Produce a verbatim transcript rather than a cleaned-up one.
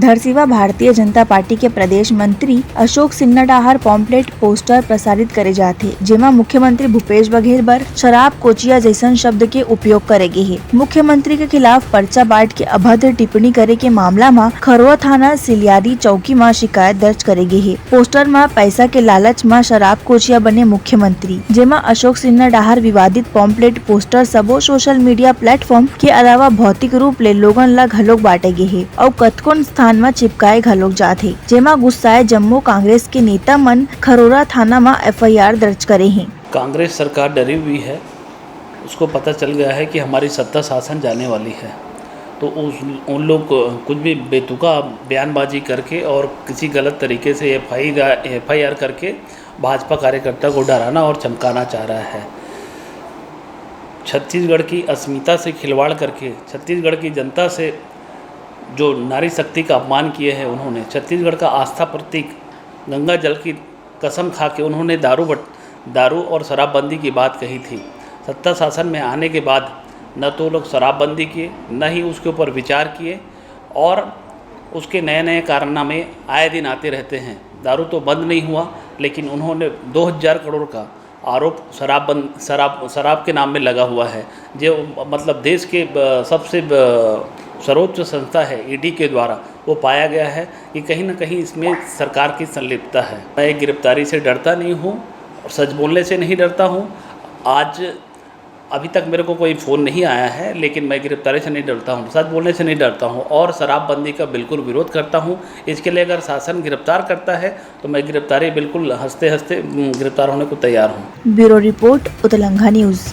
Dharsiwa Bharatiya Janata party के प्रदेश मंत्री अशोक सिन्हा डाहर पॉम्पलेट पोस्टर प्रसारित करे जात हे, जेमा मुख्यमंत्री भूपेश बघेल बर शराब कोचिया जैसन शब्द के उपयोग करे गे हे। मुख्यमंत्री के खिलाफ पर्चा बांट के अभद्र टिप्पणी करे के मामला म खरोआ थाना सिलियारी चौकी म शिकायत दर्ज करे गे हे। पोस्टर म पैसा के लालच म शराब कोचिया बने मुख्यमंत्री, जेमा अशोक सिन्हा डाहर विवादित पॉम्पलेट पोस्टर सबो सोशल मीडिया प्लेटफॉर्म के अलावा भौतिक रूप ले लोगन ला घलोक बांटे गे हे अउ कतकोन स्थान म चिपकाए घलोक जात हे, जेमा गुस्साए जम्मो कांग्रेस के नेता मन खरोरा थाना म एफआईआर दर्ज करे हे। कांग्रेस सरकार डरी हुई है, उसको पता चल गया है कि हमारी सत्ता शासन जाने वाली है, तो उस उन लोग कुछ भी बेतुका बयानबाजी करके और किसी गलत तरीके से एफआईआर करके भाजपा कार्यकर्ता को डराना और चमकाना चाह रहा है। छत्तीसगढ़ की अस्मिता से खिलवाड़ करके छत्तीसगढ़ की जनता से जो नारी शक्ति का अपमान किए हैं उन्होंने, छत्तीसगढ़ का आस्था प्रतीक गंगा जल की कसम खा के उन्होंने दारू बट दारू और शराबबंदी की बात कही थी। सत्ता शासन में आने के बाद न तो लोग शराबबंदी किए, न ही उसके ऊपर विचार किए और उसके नए नए कारनामे आए दिन आते रहते हैं। दारू तो बंद नहीं हुआ, लेकिन उन्होंने दो हज़ार करोड़ का आरोप शराब बंद शराब शराब के नाम में लगा हुआ है, जो मतलब देश के ब- सबसे ब- सर्वोच्च संस्था है ईडी के द्वारा वो पाया गया है कि कहीं ना कहीं इसमें सरकार की संलिप्तता है। मैं गिरफ्तारी से डरता नहीं हूँ और सच बोलने से नहीं डरता हूँ। आज अभी तक मेरे को कोई फ़ोन नहीं आया है, लेकिन मैं गिरफ्तारी से नहीं डरता हूँ, सच बोलने से नहीं डरता हूँ और शराबबंदी का बिल्कुल विरोध करता हूँ। इसके लिए अगर शासन गिरफ्तार करता है तो मैं गिरफ्तारी बिल्कुल हंसते हंसते गिरफ्तार होने को तैयार हूँ। ब्यूरो रिपोर्ट, उतलंघा न्यूज़।